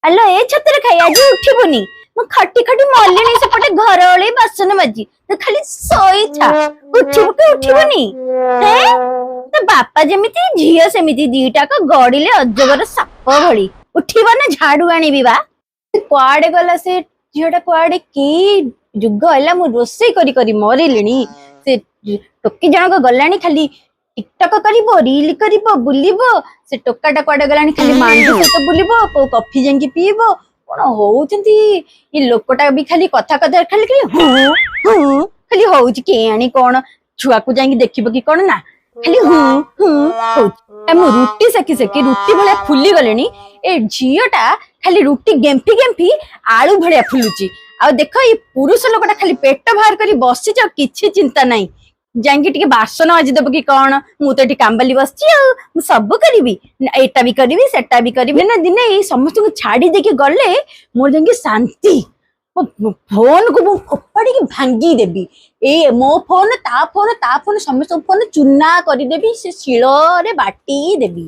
ଆଲୋ ଏ ଛତରେ ଖାଇ, ଆଜି ଉଠିବୁନି। ମୁଁ ଖଟି ଖଟି ମଲିଣି ସେପଟେ ଘର ଓଳେଇ, ବାସନ ମାଜି, ତୁ ଖାଲି ଶୋଇଥା। ଉଠିବୁ କି ଉଠିବୁନି? ହେ, ତୋ ବାପା ଯେମିତି ଝିଅ ସେମିତି, ଦିଟାକ ଗଡିଲେ ଅଜଗର ସାପ ଭଳି। ଉଠିବ ନା ଝାଡୁ ଆଣିବି ବା? କୁଆଡେ ଗଲା ସେ ଝିଅଟା? କୁଆଡେ କି ଯୁଗ ହେଲା, ମୁଁ ରୋଷେଇ କରି କରି ମରିଲିଣି। ସେ ଟୋକି ଜଣକ ଗଲାଣି, ଖାଲି ଟିକଟକ କରିବ, ରିଲ କରିବ, ବୁଲିବ। ସେ ଟୋକାଟା କୁଆଡେ ଗଲାଣି? ଖାଲି ମାଣ୍ଡୁ ସହିତ ବୁଲିବ, କୋଉ କଫି ଯାଇକି ପିଇବ। କଣ ହଉଛନ୍ତି? ଏ ଲୋକଟା ବି ଖାଲି କଥା କଥା ଖାଲି ଖାଲି ହୁଁ ହୁଁ ଖାଲି ହଉଛି। କେଆଣି କଣ ଛୁଆକୁ ଯାଇକି ଦେଖିବ କି କଣ ନା ଖାଲି ହୁଁ ହୁଁ ହଉଛି। ଏ ମୁଁ ରୁଟି ସେକି ସେକି ରୁଟି ଭଳିଆ ଫୁଲି ଗଲେଣି। ଏ ଝିଅଟା ଖାଲି ରୁଟି ଗେମ୍ଫି ଗେମ୍ଫି ଆଳୁ ଭଳିଆ ଫୁଲୁଛି। ଆଉ ଦେଖ, ଏଇ ପୁରୁଷ ଲୋକଟା ଖାଲି ପେଟ ବାହାର କରି ବସିଛି, ଆଉ କିଛି ଚିନ୍ତା ନାହିଁ। ଯାଇକି ଟିକେ ବାସନ ମାଜି ଦବ କି କଣ? ମୁଁ ତ ଏଠି କାମ୍ବାଲି ବସିଛି, ଆଉ ମୁଁ ସବୁ କରିବି ନା, ଏଇଟା ବି କରିବି, ସେଟା ବି କରିବି ନା। ଦିନେ ଏଇ ସମସ୍ତଙ୍କୁ ଛାଡି ଦେଇକି ଗଲେ ମୋର ଯାଇକି ଶାନ୍ତି। ଫୋନ କୁ ମୁଁ ଫୋପାଡିକି ଭାଙ୍ଗି ଦେବି। ଏଇ ମୋ ଫୋନ, ତା ଫୋନ, ତା ଫୋନ, ସମସ୍ତଙ୍କ ଫୋନ ଚୁନା କରିଦେବି, ସେ ଶିଳରେ ବାଟି ଦେବି।